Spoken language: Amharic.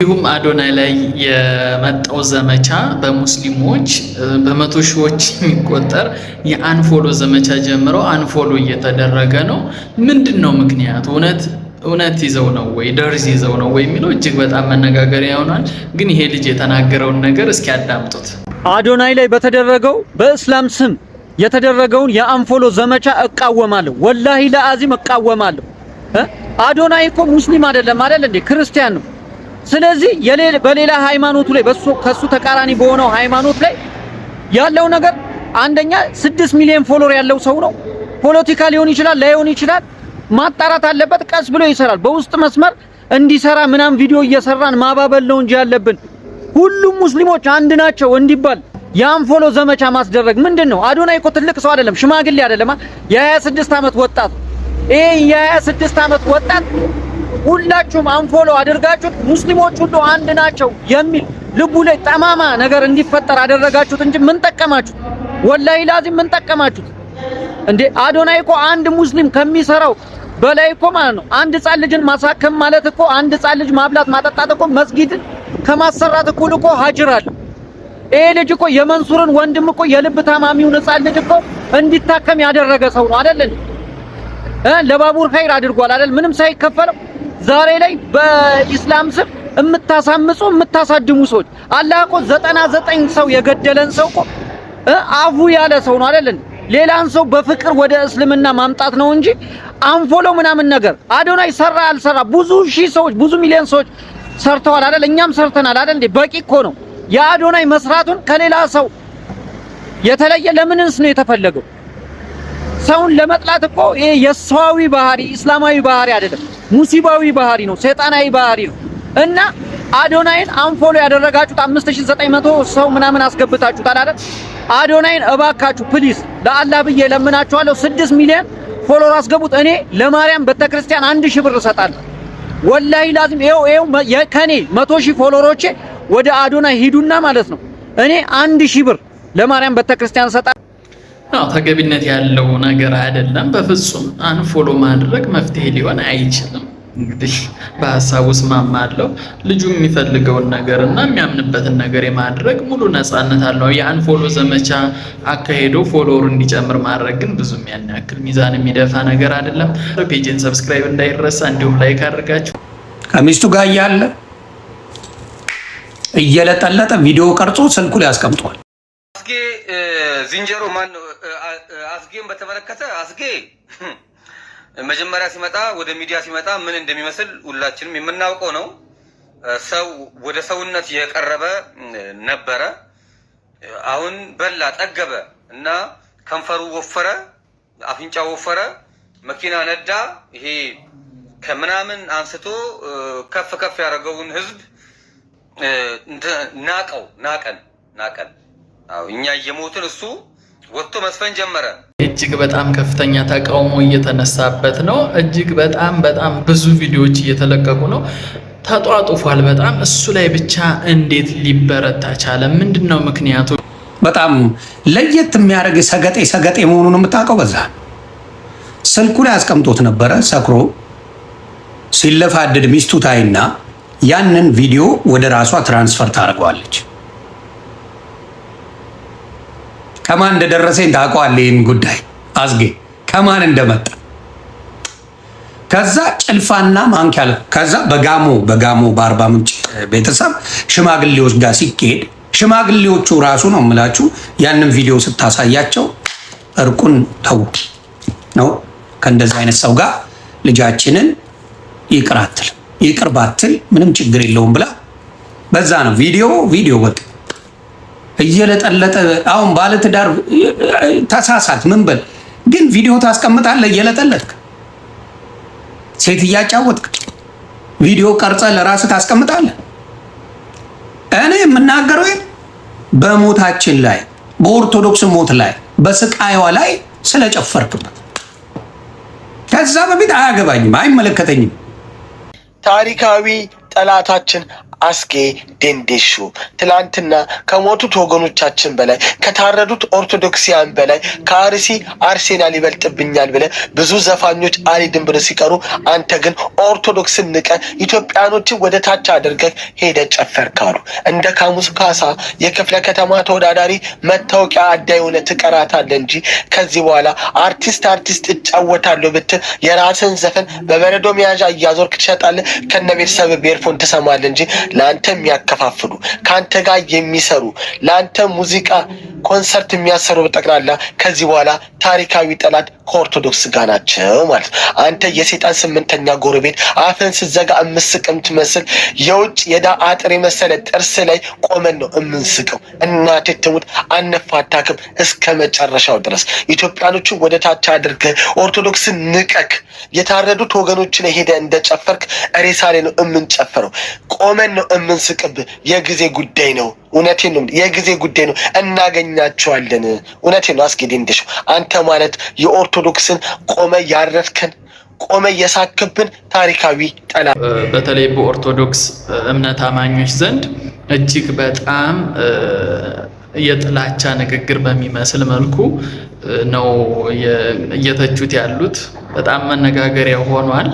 እንዲሁም አዶናይ ላይ የመጣው ዘመቻ በሙስሊሞች በመቶ ሺዎች የሚቆጠር የ unfollow ዘመቻ ጀምረው unfollow እየተደረገ ነው። ምንድን ነው ምክንያቱ? እውነት እውነት ይዘው ነው ወይ ደርዝ ይዘው ነው ወይ የሚለው እጅግ በጣም መነጋገሪያ ይሆናል። ግን ይሄ ልጅ የተናገረውን ነገር እስኪ አዳምጡት። አዶናይ ላይ በተደረገው በእስላም ስም የተደረገውን የ unfollow ዘመቻ እቃወማለሁ። ወላሂ ለአዚም እቃወማለሁ። አዶናይ እኮ ሙስሊም አይደለም አይደል እንዴ? ክርስቲያን ነው። ስለዚህ በሌላ ሃይማኖቱ ላይ በሱ ከሱ ተቃራኒ በሆነው ሃይማኖት ላይ ያለው ነገር አንደኛ 6 ሚሊዮን follower ያለው ሰው ነው። ፖለቲካ ሊሆን ይችላል፣ ላይሆን ይችላል። ማጣራት አለበት። ቀስ ብሎ ይሰራል። በውስጥ መስመር እንዲሰራ ምናምን ቪዲዮ እየሰራን ማባበል ነው እንጂ ያለብን ሁሉም ሙስሊሞች አንድ ናቸው እንዲባል የ unfollow ዘመቻ ማስደረግ ምንድን ነው? አዶናይ እኮ ትልቅ ሰው አይደለም፣ ሽማግሌ አይደለም፣ የ26 ዓመት ወጣት። ይሄ የ26 ዓመት ወጣት ሁላችሁም unfollow አድርጋችሁት ሙስሊሞች ሁሉ አንድ ናቸው የሚል ልቡ ላይ ጠማማ ነገር እንዲፈጠር አደረጋችሁት እንጂ ምን ጠቀማችሁት? ወላሂ ላዚም ምን ጠቀማችሁት እንዴ? አዶናይ እኮ አንድ ሙስሊም ከሚሰራው በላይ እኮ ማለት ነው። አንድ ህፃን ልጅን ማሳከም ማለት እኮ፣ አንድ ህፃን ልጅ ማብላት ማጠጣት እኮ መስጊድ ከማሰራት እኩል እኮ አጅር አለ። ይሄ ልጅ እኮ የመንሱርን ወንድም እኮ የልብ ታማሚውን ህፃን ልጅ እኮ እንዲታከም ያደረገ ሰው ነው አይደል እንዴ? ለባቡር ኸይር አድርጓል አይደል? ምንም ሳይከፈለው። ዛሬ ላይ በኢስላም ስም የምታሳምጹ የምታሳድሙ ሰዎች፣ አላህ እኮ 99 ሰው የገደለን ሰው እኮ አፉ ያለ ሰው ነው አይደል እንዴ? ሌላን ሰው በፍቅር ወደ እስልምና ማምጣት ነው እንጂ unfollow ምናምን ነገር አዶናይ ሰራ አልሰራ ብዙ ሺህ ሰዎች፣ ብዙ ሚሊዮን ሰዎች ሰርተዋል አይደል? እኛም ሰርተናል አይደል እንዴ? በቂ እኮ ነው። የአዶናይ መስራቱን ከሌላ ሰው የተለየ ለምንስ ነው የተፈለገው? ሰውን ለመጥላት እኮ ይሄ የሰዋዊ ባህሪ፣ እስላማዊ ባህሪ አይደለም፣ ሙሲባዊ ባህሪ ነው፣ ሰይጣናዊ ባህሪ ነው። እና አዶናይን unfollow ያደረጋችሁት 5900 ሰው ምናምን አስገብታችሁታል አይደል? አዶናይን እባካችሁ please ለአላህ ብዬ ለምናችኋለሁ፣ 6 ሚሊዮን follower አስገቡት። እኔ ለማርያም ቤተክርስቲያን 1000 ብር እሰጣለሁ። ወላሂ ላዚም ይኸው ይኸው ከኔ 100,000 follower ኦቼ ወደ አዶናይ ሂዱና ማለት ነው፣ እኔ 1000 ብር ለማርያም ቤተክርስቲያን እሰጣለሁ። አዎ፣ ተገቢነት ያለው ነገር አይደለም። በፍጹም unfollow ማድረግ መፍትሄ ሊሆን አይችልም። እንግዲህ በሀሳቡ እስማማለሁ። ልጁ የሚፈልገውን ነገር እና የሚያምንበትን ነገር የማድረግ ሙሉ ነፃነት አለው። የ unfollow ዘመቻ አካሄዶ follower እንዲጨምር ማድረግ ግን ብዙም ያን ያክል ሚዛን የሚደፋ ነገር አይደለም። Page ን subscribe እንዳይረሳ፣ እንዲሁም like አድርጋችሁ ከሚስቱ ጋር እያለ እየለጠለጠ ቪዲዮ ቀርጾ ስልኩ ላይ አስቀምጧል። አስጌ ዝንጀሮ ማን ነው? አስጌን በተመለከተ አስጌ መጀመሪያ ሲመጣ፣ ወደ ሚዲያ ሲመጣ ምን እንደሚመስል ሁላችንም የምናውቀው ነው። ሰው ወደ ሰውነት የቀረበ ነበረ። አሁን በላ ጠገበ እና ከንፈሩ ወፈረ፣ አፍንጫው ወፈረ፣ መኪና ነዳ። ይሄ ከምናምን አንስቶ ከፍ ከፍ ያደረገውን ህዝብ ናቀው፣ ናቀን፣ ናቀን። እኛ እየሞትን እሱ ወጥቶ መዝፈን ጀመረ። እጅግ በጣም ከፍተኛ ተቃውሞ እየተነሳበት ነው። እጅግ በጣም በጣም ብዙ ቪዲዮዎች እየተለቀቁ ነው። ተጧጡፏል በጣም። እሱ ላይ ብቻ እንዴት ሊበረታ ቻለ? ምንድን ነው ምክንያቱ? በጣም ለየት የሚያደርግ ሰገጤ ሰገጤ መሆኑን የምታውቀው በዛ ስልኩ ላይ አስቀምጦት ነበረ። ሰክሮ ሲለፋደድ ሚስቱ ታይና ያንን ቪዲዮ ወደ ራሷ transfer ታደርገዋለች። ከማን እንደደረሰኝ ታውቀዋለህ? ይህን ጉዳይ አዝጌ ከማን እንደመጣ። ከዛ ጭልፋና ማንኪያ፣ ከዛ በጋሞ በአርባ ምንጭ ቤተሰብ ሽማግሌዎች ጋር ሲካሄድ ሽማግሌዎቹ ራሱ ነው የምላችሁ ያንን ቪዲዮ ስታሳያቸው እርቁን ተዉ ነው፣ ከእንደዚህ አይነት ሰው ጋር ልጃችንን ይቅር አትል፣ ይቅር ባትል ምንም ችግር የለውም ብላ በዛ ነው ቪዲዮ ቪዲዮ በቃ እየለጠለጠ። አሁን ባለትዳር ተሳሳት ምን በል ግን ቪዲዮ ታስቀምጣለህ፣ እየለጠለጥክ ሴት እያጫወትክ ቪዲዮ ቀርጸህ ለራስህ ታስቀምጣለህ። እኔ የምናገረው በሞታችን ላይ፣ በኦርቶዶክስ ሞት ላይ፣ በስቃይዋ ላይ ስለጨፈርክበት ከዛ በፊት አያገባኝም፣ አይመለከተኝም። ታሪካዊ ጠላታችን አስጌ ዴንዴሾ ትላንትና ከሞቱት ወገኖቻችን በላይ፣ ከታረዱት ኦርቶዶክሲያን በላይ፣ ከአርሲ አርሴናል ይበልጥብኛል ብለህ ብዙ ዘፋኞች አልሄድም ብለው ሲቀሩ አንተ ግን ኦርቶዶክስን ንቀህ ኢትዮጵያኖችን ወደ ታች አድርገህ ሄደህ ጨፈርክ አሉ። እንደ ካሙስ ካሳ የክፍለ ከተማ ተወዳዳሪ መታወቂያ አዳይ ሆነህ ትቀራታለህ እንጂ ከዚህ በኋላ አርቲስት አርቲስት እጫወታለሁ ብትል የራስን ዘፈን በበረዶ መያዣ እያዞርክ ትሸጣለህ። ከነ ቤተሰብ ቤርፎን ትሰማለህ እንጂ ለአንተ የሚያከፋፍሉ፣ ከአንተ ጋር የሚሰሩ፣ ለአንተ ሙዚቃ ኮንሰርት የሚያሰሩ በጠቅላላ ከዚህ በኋላ ታሪካዊ ጠላት ከኦርቶዶክስ ጋር ናቸው ማለት ነው። አንተ የሴጣን ስምንተኛ ጎረቤት፣ አፍን ስትዘጋ እምስቅ የምትመስል የውጭ የዳ አጥር የመሰለ ጥርስ ላይ ቆመን ነው እምንስቀው። እናቴ ትሙት አንፋታክም እስከ መጨረሻው ድረስ። ኢትዮጵያኖችን ወደ ታች አድርገህ፣ ኦርቶዶክስን ንቀክ፣ የታረዱት ወገኖች ላይ ሄደህ እንደጨፈርክ ሬሳ ላይ ነው እምንጨፈረው። ቆመን ነው እምንስቅብህ። የጊዜ ጉዳይ ነው። እውነቴን ነው። የጊዜ ጉዳይ ነው። እናገኛቸዋለን። እውነቴን ነው። አስጌ ዴንዴሾ፣ አንተ ማለት የኦርቶዶክስን ቆመ ያረድከን፣ ቆመ የሳክብን ታሪካዊ ጠላት። በተለይ በኦርቶዶክስ እምነት አማኞች ዘንድ እጅግ በጣም የጥላቻ ንግግር በሚመስል መልኩ ነው እየተቹት ያሉት። በጣም መነጋገሪያ ሆኗል።